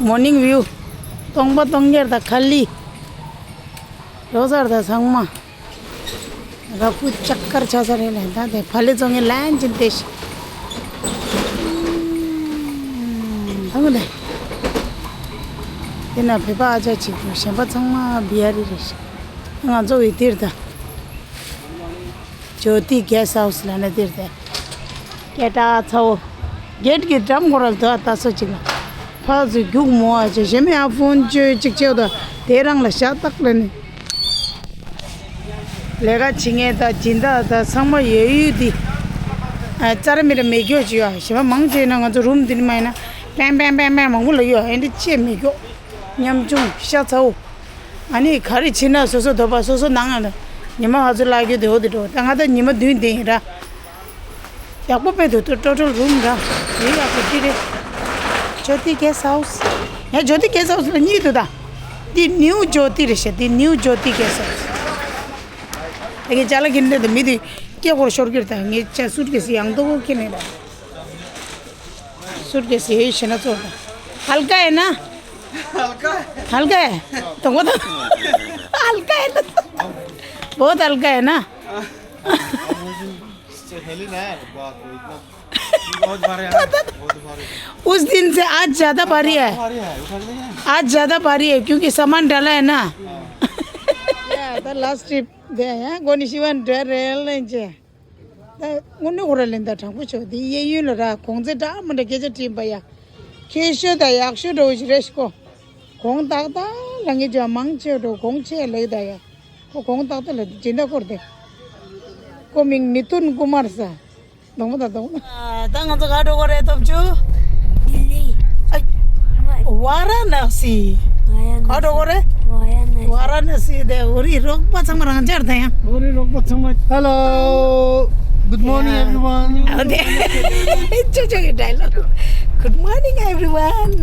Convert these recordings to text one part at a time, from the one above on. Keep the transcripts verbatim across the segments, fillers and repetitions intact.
མོར་ནིང་བིའུ། སྟོང་པ་སྟོང་རྒྱལ་དང་ཁ་ལི། ལོ་སར་དང་ཚང་མ། ར་ཕུ་ཅག་ཀར་ཆ་ས་རེད་ལ། ད་དེ་ཕ་ལེ་ཚོ་ངའི་ལན་ཅིན་ཏེ་ཤི། ཨང་ལེ། དེ་ན་བོད་པ་ཨ་ཅག་ཅིག་འདུག་གཞན་པ་ཚང་མ་བི་ཧ་རི་རེད་ཤག་ང་ཚོ་བི་དིར་ད། ཇོ་ཏི་གེ་སི་ཧའུ་སི་ལ་ན་དེར་དེ། སྐད་གྲགས་ཚ་བོ། གེད་ཀྱི་འགྲམ་སྐོར་ལ་དོ་ལྟ་སོ་ཅིག་ལ། ཕག་ཚོས་རྒྱུག་མོ་བ་བྱས་གཞན་མ་ཡང་ཕོན་བཅོས་ཅིག་བྱས་དོ། དེ་རང་ལ་ཤ་སྟག་ལ་ནི། ལས་ཀ་བྱེད་མཁན་དང་སྦྱིན་བདག་དང་ཚང་མ་ཡོད་ཡོད་དེ། ཨ་ཙ་ར་མི་ར་མེད་སྐྱོ་ཅིག་ཡོད། གཞན་པ་མང་ཆེ་ན་ང་ཚོ་རུམ་འདི་ནི་མ་ཡིན་ན། པེང་པེང་པེང་པེང་མང་པོ་ལ་ཡོད། ཨེ་འདྲ་ཅེས་མེད་སྐྱོ། ཉམ་ཆུང་ཤ་ཚ་བོ། ཨ་ནི་ག་རེ་བྱེད་ན་སོ་སོ་འདོད་པ་སོ་སོ་ནང་ང་ལ། ཉི་མ་ཧ་ཚོ་ལ་རྒྱུ་དེ་འོ་དེ་འགྲོ། ད་ང་ད་ཉི་མ་བདུན་དེ་ཡིན་ར། ཡག་པོ་དཔེ་འདུག་ཏོ་ཊོ་ཊལ་རུམ་ར། རི་ཡག་པོ་དེ་རེད། ཇོ་ཏི་གེ་སི་ཧའུ་སི། ཡ་ཇོ་ཏི་གེ་སི་ཧའུ་སི་ལ་གཉིས་འདུག་ད། འདི་ནིའུ་ཇོ་ཏི་རེད་ཤག་འདི་ནིའུ་ཇོ་ཏི་གེ་སི་ཧའུ་སི། ད་གིན་ཅ་ལག་གིན་འདི་ད་མི་དེ་སྐད་སྐོར་ཤོར་གྱི་རེད། ད་ངས་ཅ་སུཊ་ཀེ་སི་ཡང་ཏོག་ཁྱེར་ནས་ར། सूटकेस यही छेना चोर था। हल्का है ना? हल्का है। हल्का है। तो वो तो हल्का है ना। बहुत हल्का है ना। इससे हेली ना है, बाप रे, इतना बहुत भारी है, बहुत भारी। उस दिन से आज ज्यादा भारी है। भारी है, उठा के ले जाए। आज ज्यादा भारी है क्योंकि सामान डाला है ना। ཡ་ད་ལ་སི་ཊི་རིབ་དེ་ཡང་གོ་ནི་ཤི་བན་འདྲ་རེད་ལན་ཅེ། ད་དངོས་གནས་ཁོ་ར་ལེན་ད་དྲང་པོ་ཆོག་དེ་གཡས་གཡོན་ལ་ར་གོང་ཚད་འདྲ་མི་འདྲ་སྐད་ཆ་དྲིས་པ་ཡ། ཁྱད་ཤོས་དང་ཡག་ཤོས་འདྲ་བོ་ཞིག་རེད་ཤི་ཀོ། གོང་ཏག་ཏག་ལ་ངས་ཅོ་མང་ཆེ་འགྲོ་གོང་ཆེ་ལེགས་ད་ཡ། ཁོ་གོང་ཏག་ཏག་ལ་སྦྱིན་བདག་སྐོར་དེ། ཁོ་མིང་མི་ཐུན་ཀུ་མར་ས། དང་པོ་དང་དང་པོ། ད་ང་ཚོ་ག་འགྲོ་གོ་རེད་སྟོབས་ཆུ། ལྡི་ལི། ཝ་ར་ཎ་སི། ག་འགྲོ་གོ་རེད། ཝ་ར་ཎ་སི། ཝ་ར་ཎ་སི་དེ་འོ་རི་རོགས་པ་ཚང་མ་རང་ཅར་དང་ཡང་། འོ་རི་རོགས་པ་ཚང་མ། Hello. Good morning, everyone. ཨ་དེ། ཅོ་ཅོ་གི་ཌའི་ལོག Good morning, everyone.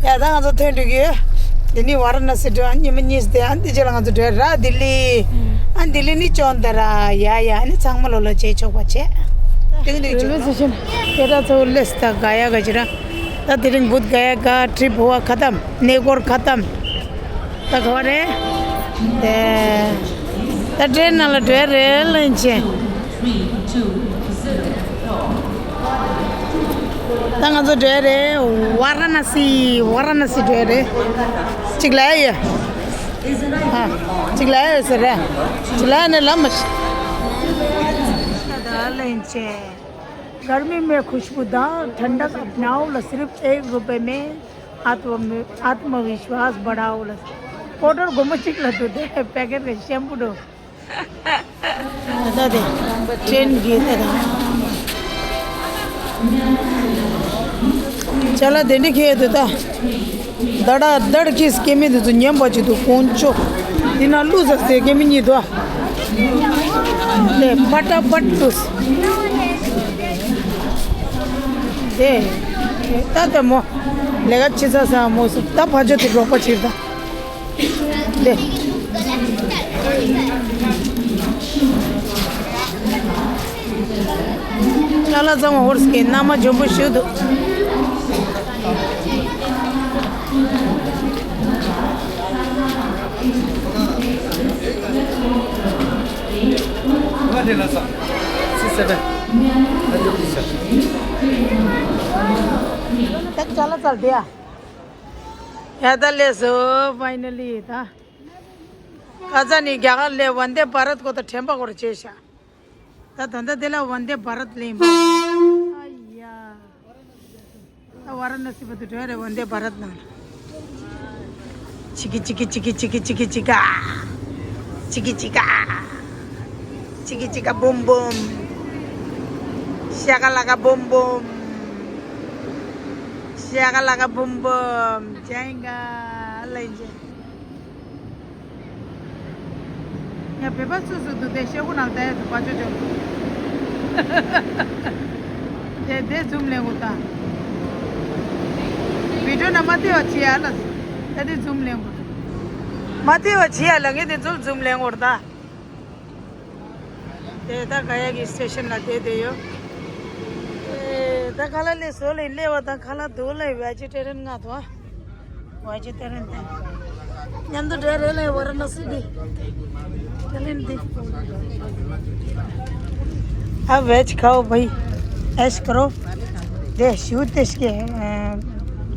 ཡ་ད་ང་ཚོ་ཐོན་འགྲོ་གི་ཡོད། འདི་ནི་ཝ་ར་ཎ་སི་འགྲོ་ཨ་ཉི་མ་གཉིས་དེ་ཨ་འདི་རྗེས་ལ་ང་ཚོ་འགྲོ་ར་ལྡི་ལི། ཨ་ལྡི་ལི་ནི་ཅོན་ད་ར་ཡ་ཡ་ཨ་ནི་ཚང་མ་ལོ་ལོ་བྱེད་ཆོག་པ་བྱེད། ཏིང་ཏིང་ཅོ་རེ་ལོ་སི་ཤན་དེ་ད་ཚོ་ལེས་ད་ག་ཡ་ག་ཅི་ར། ད་དེ་རིང་བུད་ག་ཡ་ག་ཊི་རིབ་བ་ཁ་ཏམ་གནས་སྐོར་ཁ་ཏམ། ད་ག་བ་རེད། དེ་ད་ཏྲེན་ནང་ལ་འགྲོ་ཡ་རེད་ལན་ཆེ། ད་ང་ཚོ་འགྲོ་ཡ་རེད། ཝ་ར་ཎ་སི། ཝ་ར་ཎ་སི་འགྲོ་ཡ་རེད། གཅིག་ལ་ཡ་ཡོད། ཨ། གཅིག་ལ་ཡ་ཡོད་ཟེར་རེད། གཅིག་ལ་ཡ་ནས་ལམ་མ་ཤི། ད་ལན་ཆེ། गर्मी में खुशबूदार ठंडक अपनाओ, ल सिर्फ एक रुपए में आत्म आत्मविश्वास बढ़ाओ। ल पाउडर घुमो चिक ल तो दे पैकेट के शैम्पू दो। ད་དེ་ཏྲེན་གྱི་ད་ད། ཅ་ལག་དེ་འདྲ་ཁྱེར་དུ་ད། ད་ད་ད་ཁྱེར་སྐྱེ་མེད་དུ་ཚོ་ཉན་པ་ཅིག་ཏུ་དཀོན་མཆོག་འདི་ན་ལུས་ཟ་སྟེ་སྐྱེ་མེད་གཉིས་དུ། དེ་ཕ་ཏ་པ་ཏུས། དེ་ད་དེ་མོ་ལས་ཀ་ཆེ་ས་ས་མོ་སུ་ད་ཕ་ཇོ་དེ་རོགས་པ་ཕྱིར་ད། དེ། ཅ་ལག་ཚང་མ་ཧོར་སྐད་མནའ་མ་འཇོན་པོ་ཞུ་འདུག་ད་ཅ་ལག་ཚར་དེ་ཡ། ཡ་ད་ལས་སོ་ཕའི་ནལ་ལི་ད། ཁ་ཚ་ནི་རྒྱ་གར་ལས་ཝན་དེ་བྷ་རད་ཁོ་ད་དྲན་པ་སྐོར་བྱས་ཤག་ད་ད་ལྟ་དེ་ལ་ཝན་དེ་བྷ་རད་ལེན་པ། ཨ་ཡ། ད་ཝ་ར་ཎ་སི་བར་དུ་འགྲོ་ཡ་རེད་ཝན་དེ་བྷ་རད་ནང་ལ། ཅི་ཀི་ཅི་ཀི་ཅི་ཀི་ཅི་ཀི་ཅི་ཀི་ཅི་ཀ་ཅི་ཀི་ཅི་ཀ་ཅི་ཀི་ཅི་ཀ་བུམ་བུམ། ཤ་ཀ་ལ་ཀ་བུམ་བུམ། ཤ་ཀ་ལ་ཀ་བུམ་བུམ། ཇའིང་ག་ལེན་ཇེ། ཡ་བོད་པ་སུ་སུ་འདུག་དེ་ཤེལ་སྒོ་ནང་བསྡད་ཡོད་འདུག་པ་ཅོ་ཅོ། དེ་དེ་ཛུམ་ལེན་དགོས་ད། བི་ཌིའོ་ནང་མ་ཐེ་བ་བྱེད་ཡ་ལ། ད་དེ་ཛུམ་ལེན་དགོས་འདུག་མ་ཐེ་བ་བྱེད་ཡ་ལ་ངས་དེ་ཚོ་ཛུམ་ལེན་དགོས་ད། དེ་ད་ག་ཡ་གི་སི་ཊེ་ཤན་ལ་བསྡད་བསྡད་ཡོད། ཨེ་ད་ཁ་ལག་ལས་བཟོ་ལས་སླེབས་པ་དང་ཁ་ལག་འདུག་ལས་བེ་ཇི་ཊེ་རན་ང་ཐོ། वाजे तेरे अंदर। नंदू डर रहे ले वाराणसी दी। चलें दी। अब वेज खाओ भाई, ऐश करो। दे शू तेश के, अ,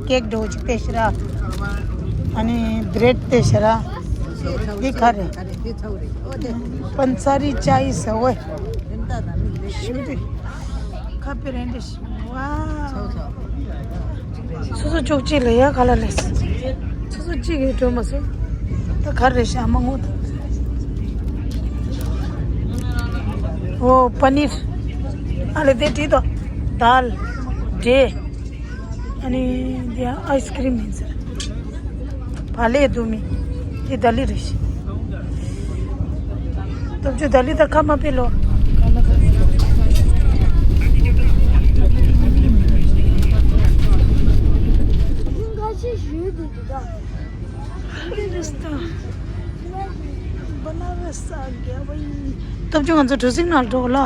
केक डोज तेशरा। अनि ब्रेड तेशरा। दिखा रहे। पंसारी चाय सवय। शू दे। खा पे रहने दे। वाह। སོ་སོ་ཅོག་ཅིག་ལ་ཡ་ག་ལ་ལས། སོ་སོ་གཅིག་གིས་འགྲོ་མ་སོང་། ད་ག་རེ་ཤ་མ་ངོ་ད། ཨོ་པ་ནིར། ཨ་ལེ་དེ་བྲིས་དོ། དཱལ། འབྲས། ཨ་ནི་དེ་ཨའི་སི་ཀྲིམ་ཡིན་ཟེར། བ་ལེ་དུ་མི། དེ་ད་ལི་རེ་ཤི། སྟོབས་བཅུ་ད་ལི་ད་ཁ་མ་པེ་ལོ། སྟོབས་བཅུ་ང་ཚོ་གྲུ་གཟིངས་ནང་འགྲོ་ལ།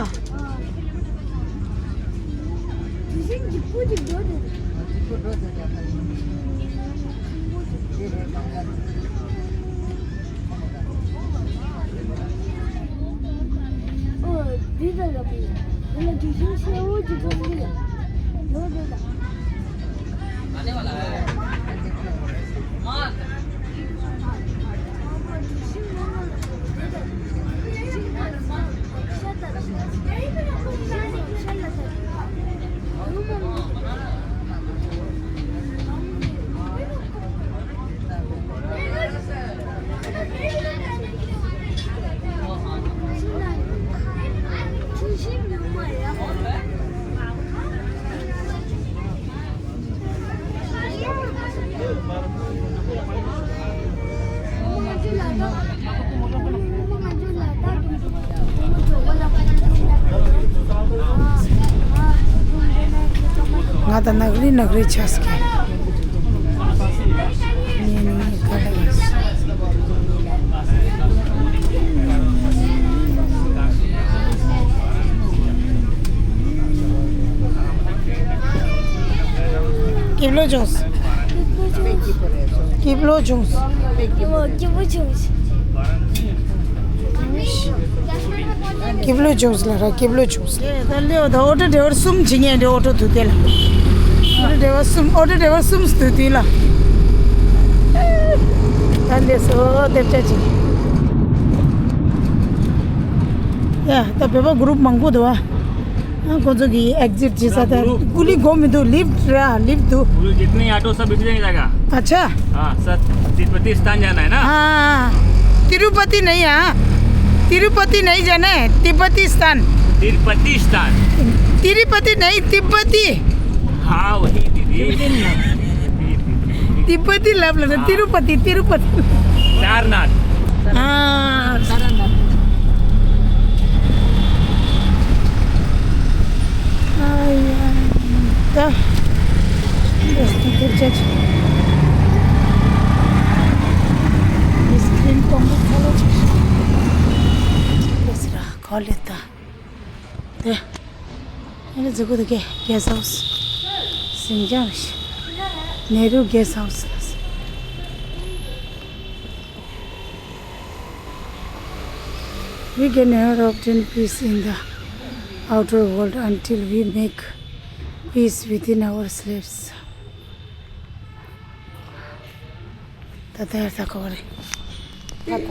ང་ད་ནག་རི་ནག་རི་ཆགས་ཀྱི། ངས་ནི་ཁ་ལ་ཡིན། སྐྱིད་པོ་བྱུང་། སྐྱིད་པོ་བྱུང་། སྐྱིད་པོ་བྱུང་། སྐྱིད་པོ་བྱུང་། སྐྱིད་པོ་བྱུང་ལ་ར་སྐྱིད་པོ་བྱུང་། ད་ལེའོ་ད་ཨོ་ཏོ་ཌེ་ཝར་གསུམ་བྱེད་ཉན་དེ་ཨོ་ཏོ་དུ་དེ་ལ། ཨོ་ཏོ་ཌེ་ཝར་གསུམ་ཨོ་ཏོ་ཌེ་ཝར་གསུམ་དུ་དེ་ལ། ད་ལེ་སོ་དེབ་ཆ་ཅིག་ཡ་ད་བོད་པ་གུ་རུབ་མང་པོ་འདུག་ཨ། ཁོ་ཚོ་གི་ཨེག་ཛིཊ་བྱེད་ས་ད་ཀུ་ལི་སྒོ་མི་འདུག་ལིཕ་ར་ལིཕ་འདུག་ཀུ་ལི་जितने ऑटो सब इसी जगह जाएगा। अच्छा। हाँ सर। तिरुपति स्थान जाना है ना। हाँ। तिरुपति नहीं हाँ। तिरुपति नहीं जाना है तिब्बती स्थान। तिरुपति स्थान। तिरुपति नहीं तिब्बती। हाँ वही दीदी। तिब्बती लव लव तिरुपति तिरुपति। सारनाथ। हाँ। सारनाथ। ད། རེས་ཏུ་ཐེབས་ཆག་ཨའི་སི་ཀྲིམ་གོང་པོ་ཁ་ལོ་ཆག་རེས་ར་གོ་ལེ་ད། དེ། ཨ་ནི་ཛི་གུ་དུ་གེ་གེ་སི་ཧའུ་སི། ཟིང་ཆ་རེ་ཤི། ནེ་རུ་གེ་སི་ཧའུ་སི། We can never obtain peace in the outer world until we make peace within ourselves. ད་ལྟ་ཡར་ལྟ་གོ་རེད། ད་ལྟ།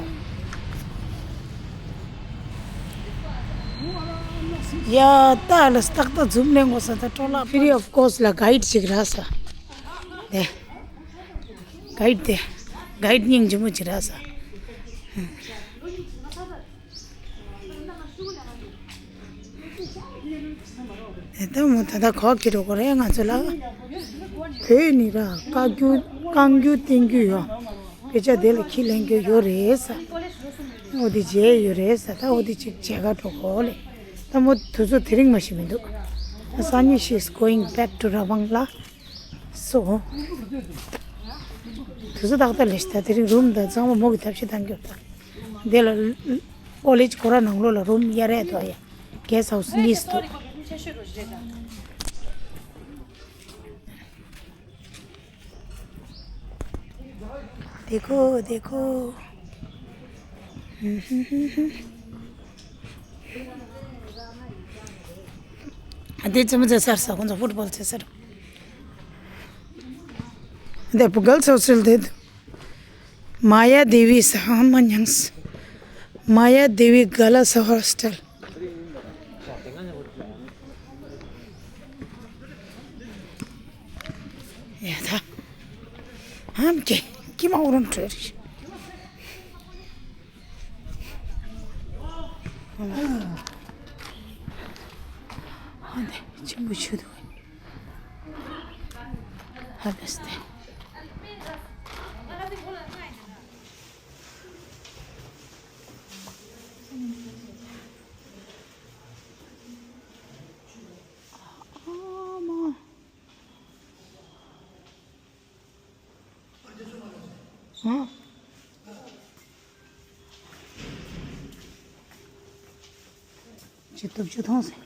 ཡ་ད་ལ་སྟག་ད་འཛུམ་ལེན་གོ་ས་ད་ཀྲོ་ལ་Free of cost ལ་གའིཌ་ཅིག་རག་ས། དེ། གའིཌ་དེ། གའིཌ་སྙིང་རྗེ་མོ་ཅིག་རག་ས། ཨེ་ད་མོ་ད་ད་གོ་ཁྱེར་རོ་གོ་རེ་ང་ཚོ་ལ། བོད་ནི་ར་བཀའ་བརྒྱུད་བསྐང་བརྒྱུད་བསྟེན་རྒྱུ་ཡོད། དཔེ་ཆ་དེ་ལ་ཁྱི་ལེན་རྒྱུ་ཡོད་རེད་ས། འོ་དེ་བྱས་ཡོད་རེད་ས་ད་འོ་དེ་ཅིག་བྱས་ག་འགྲོ་གོ་ལེ། ད་མོ་དུས་ཚོད་དེ་རིང་མ་ཤི་མི་འདུག་སང་ཉིན་she is going back to ར་བང་ལ། སོ། དུས་ཚོད་ཏག་ཏག་ལས་ཤི་ད་དེ་རིང་རུམ་དང་གཙང་མ་མོ་གི་ཐབས་ཤེས་བཏང་རྒྱུ་ད། དེ་ལ་ཀོ་ལེཇ་ཁོ་ར་ནང་ལོགས་ལ་རུམ་གཡར་ཡས་འདུག་ཡ། གེ་སི་ཧའུ་སི་གཉིས་འདུག देखो, देखो। འདི་ཙམ་ཟེར་ས་རེད། ཁོང་ཚོ་ཕུཊ་བོལ་ཟེར་ས་རེད། འདི་བུ་གལ་ཚོ་སིལ་དེ། མ་ཡ་དེ་བི་ས་ཧ་མ་ཉང་སི། མ་ཡ་དེ་བི་ག་ལ་ས་ཧོ་སི་ཊལ། ཡ་ད། ཧམ་ཀེ་ཀི་མ་འོ་རོན་ཁྲོད་རེད། ཨ་ནི་ཆེན་པོ་ཆུ་འདུག་ཧ་ལས་ཏེ། ཨ་མ། ཨ། ཅི་སྟོབས་ཅི་ཐོང་ཟེར།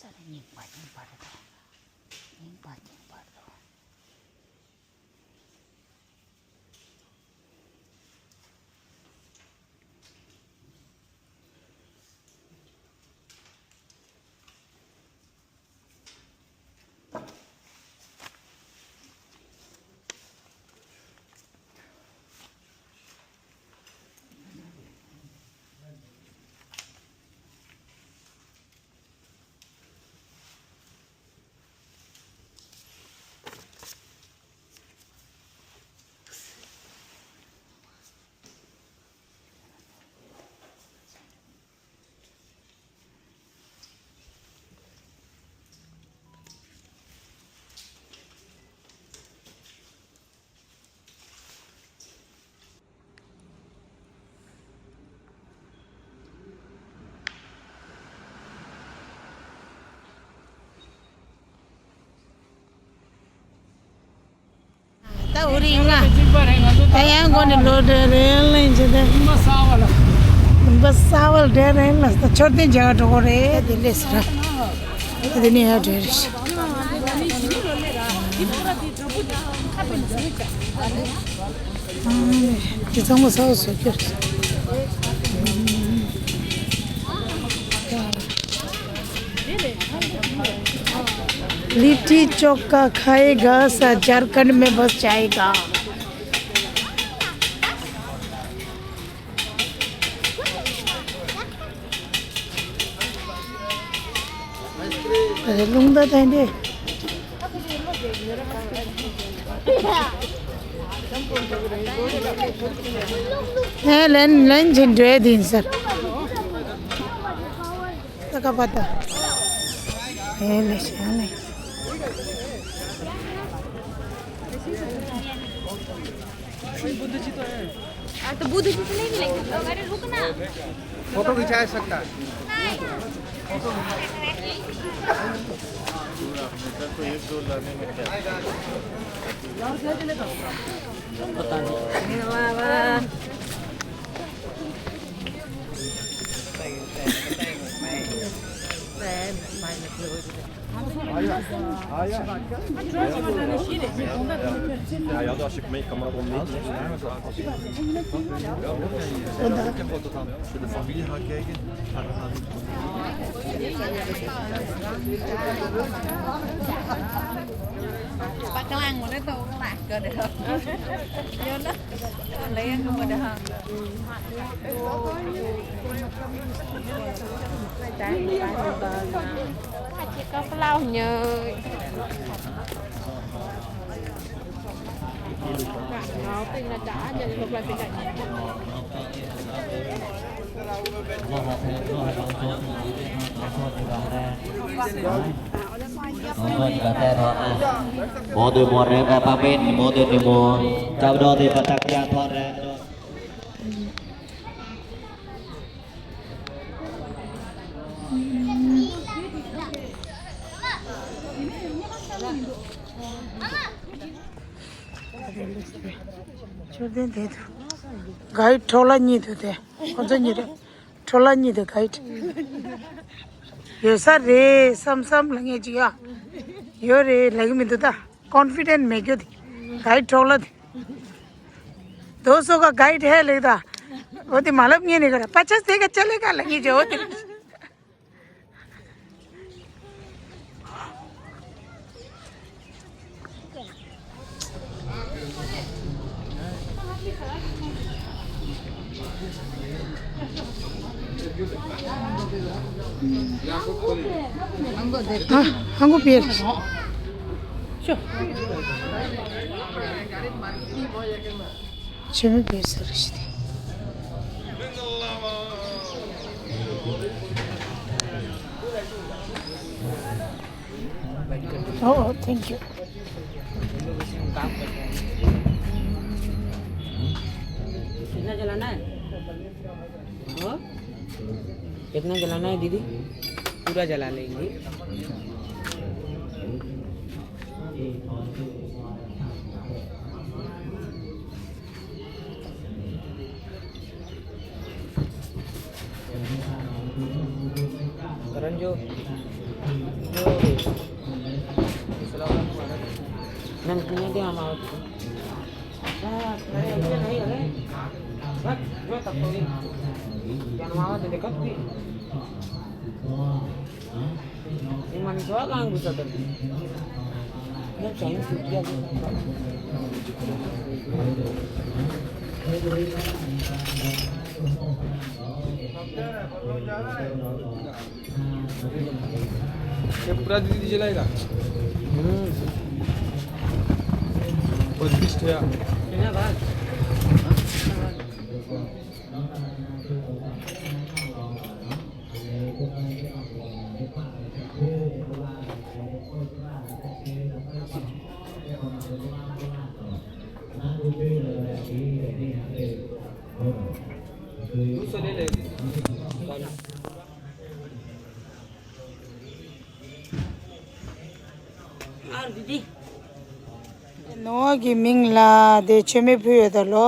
ས་ར་རྙིང་པ་རྙིང་པ་རེད་དོ། རྙིང་པ་རྙིང་པ་རེད་དོ། ད་འུ་རིང་ང་། ད་ཡང་སྒོ་ནས་ལོ་འདྲ་རེ་ལེན་བྱེད་དེ། ལུང་པ་གསར་པ་ལ། ལུང་པ་གསར་པ་ལ་འདྲ་རེ་ལ་ད་མཆོད་རྟེན་མཇལ་ག་འགྲོ་གི་རེད། དེ་ལས་སི་ར། དེ་ནས་ཡར་འགྲོ་རེད། དེ་ཚང་མ་གསར་པ་བཟོ་རྒྱུ་རེད། लिट्टी चोखा खाएगा सा झारखंड में बस जाएगा। རླུང་རྟ་དེ་འདྲས། ཧེ་ལན་ལན་ཅིག་འགྲོ་ཡ་དེ་ཡིན་ཟེར། ད་ག་པ་ད། ཧེ་ལེ་ཤ་ལེ། हाँ, तो बुद्ध जी तो नहीं मिलेंगे, तो अरे रुकना। फोटो खिंचाया सकता है। पता नहीं। वाह, वाह। Ah ja. Ja, ja, da schickt mich, kann man auch nicht. Für die Familie halt gegen. Pak lang mana tu lah ke dah. Yo dah. Layan ke dah. Chỉ có cái lau nhờ. Mode more ka pamen, mode ni mo. Chau do de patak ya thon re. མཆོད་རྟེན་དེ་དུ་གའི་ཁྲོ་ལ་གཉིས་དུ་དེ་ཁོ་ཚོ་གཉིས་རེད། ཁྲོ་ལ་གཉིས་དུ་གའི་ཡོད་ས་རེད་བསམ་བསམ་ལ་ངས་ཅིག་ཡ་ཡོད་རེད་ལབ་ཀྱི་མི་འདུག་ད་ཀོན་ཕི་ཌེན་མེད་རྒྱུ་དེ་གའི་ཁྲོ་ལ་དེ། དོ་སོ་ག་གའིཌ་ཧེ་ལེགས་ད། འོ་དེ་མ་ལབ་ངེས་ནས་ག་ར་པ་ཆ་སེ་ག་ཅ་ལེ་ག་ལ་ངེས་ཇོ་དེ། ཧང་གོ་པེར། ཆེ་མོ་བེར་ཟེར་རེ་ཞིག་དེ། Oh, thank you. कितना जलाना है? हाँ? कितना जलाना है दीदी? पूरा जला लेंगे। करण जो, जो, सलाम। नमकीन दे हम आओ। ये पूरा दीदी जलाएगा। हम्म। बत्तीस ठया। दूसरा ले ले। ནོ་ཨ་གི་མིང་ལ་དེ་མཆོད་མེ་ཕུལ་ཡོད་ད་ལོ།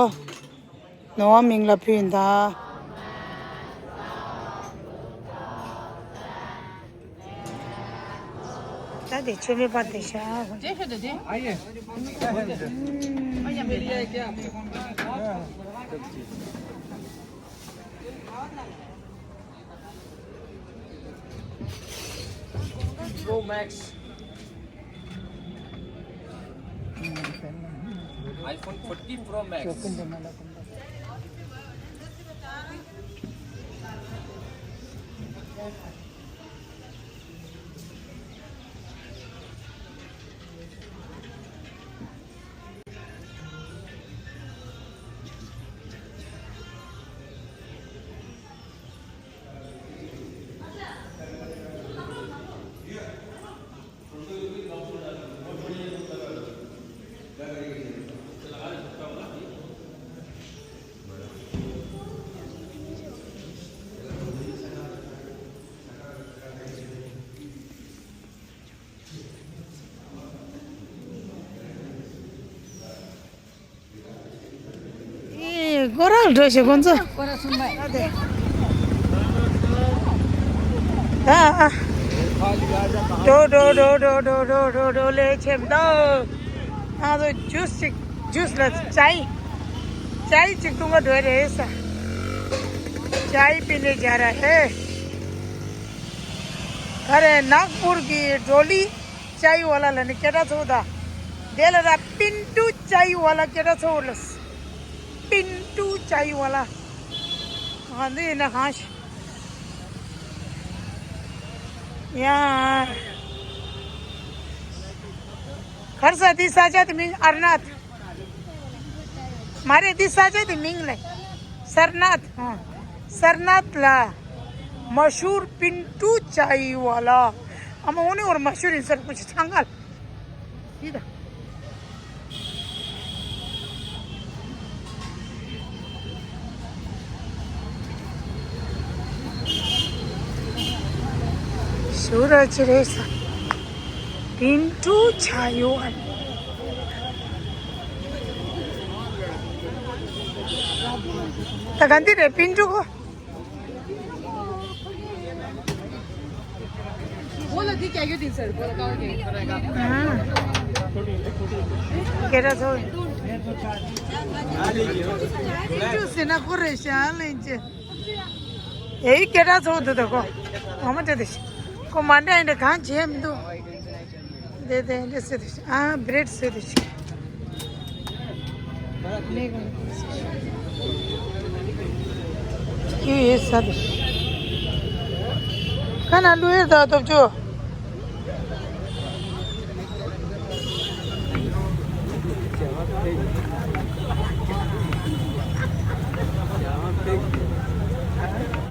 ནོ་ཨ་མིང་ལ་ཕུལ་ཡིན་ད། ད་དེ་མཆོད་མེ་པར་དེ་ཤ། Pro Max. iPhone fourteen Pro Max. ཨེ། སྐོར་ར་འགྲོ་ཞེས་ཁོང་ཚོ། སྐོར་ར་གསུམ་པ། ད། འགྲོ་འགྲོ་འགྲོ་འགྲོ་འགྲོ་འགྲོ་འགྲོ་འགྲོ་ལས་ཆེམ་དང་། ང་ཚོ་ཇུས་ཅིག་ཇུས་ལ་ཅའི། ཅའི་ཅིག་བཏུང་ག་འགྲོ་རེད་ས། ཅའི་པི་ནེ་ཇ་ར་ཧེ། ག་རེ་ནག་པུར་གི་ཌོ་ལི་ཅའི་ཝ་ལ་ལ་ནི་སྐད་གྲགས་ཚོགས་ད། དེ་ལ་ར་པིན་ཏུ་ཅའི་ཝ་ལ་སྐད་གྲགས་ཚོགས་ལ། པིན་ཏུ་ཅའི་ཝ་ལ། གང་འདི་ཡིན་ན་གང་ཞིག་ཡ། གར་ས་འདི་ས་ཆ་དེ་མིང་ཨར་ནཱཐ། མ་རེད། འདི་ས་ཆ་དེ་མིང་ལས། སར་ནཱཐ། ཨ། སར་ནཱཐ་ལ། མ་ཤུར་པིན་ཏུ་ཅའི་ཝ་ལ། ཨ་མ་འོ་ནི་འོར་མ་ཤུར་ཡིན་ས་རེད། ཁོ་ཆ་ཚང་ག་ལ། འདི་ད། ཞུ་ར་ཅི་རེད་ས། པིན་ཏུ་ཅའི་ཝ་ལ། ད་ག་འདི་རེད་པིན་ཏུ་གོ། ཨ། སྐད་གྲགས་ཚོགས། ཅུ་ཟེར་ན་ཁོ་རེད་ཤག་ལན་ཅེ། ཨེ་སྐད་གྲགས་ཚོགས་འདུག་ད་ཁོ། འོ་མ་དེ་དེ་ཤི། ཁོ་མ་འདྲ་ཡིན་འདྲ་གང་བྱས་མི་འདུག་དེ་དེ་འདྲ་ཟེར་དེ་ཤི། ཨ་བྲེད་ཟེར་དེ་ཤི། ཡོད་ཡོད་ས་དེ་ཤི། ཁ་ན་ལུ་ཡོད་ད་སྟོབས་ཆུ།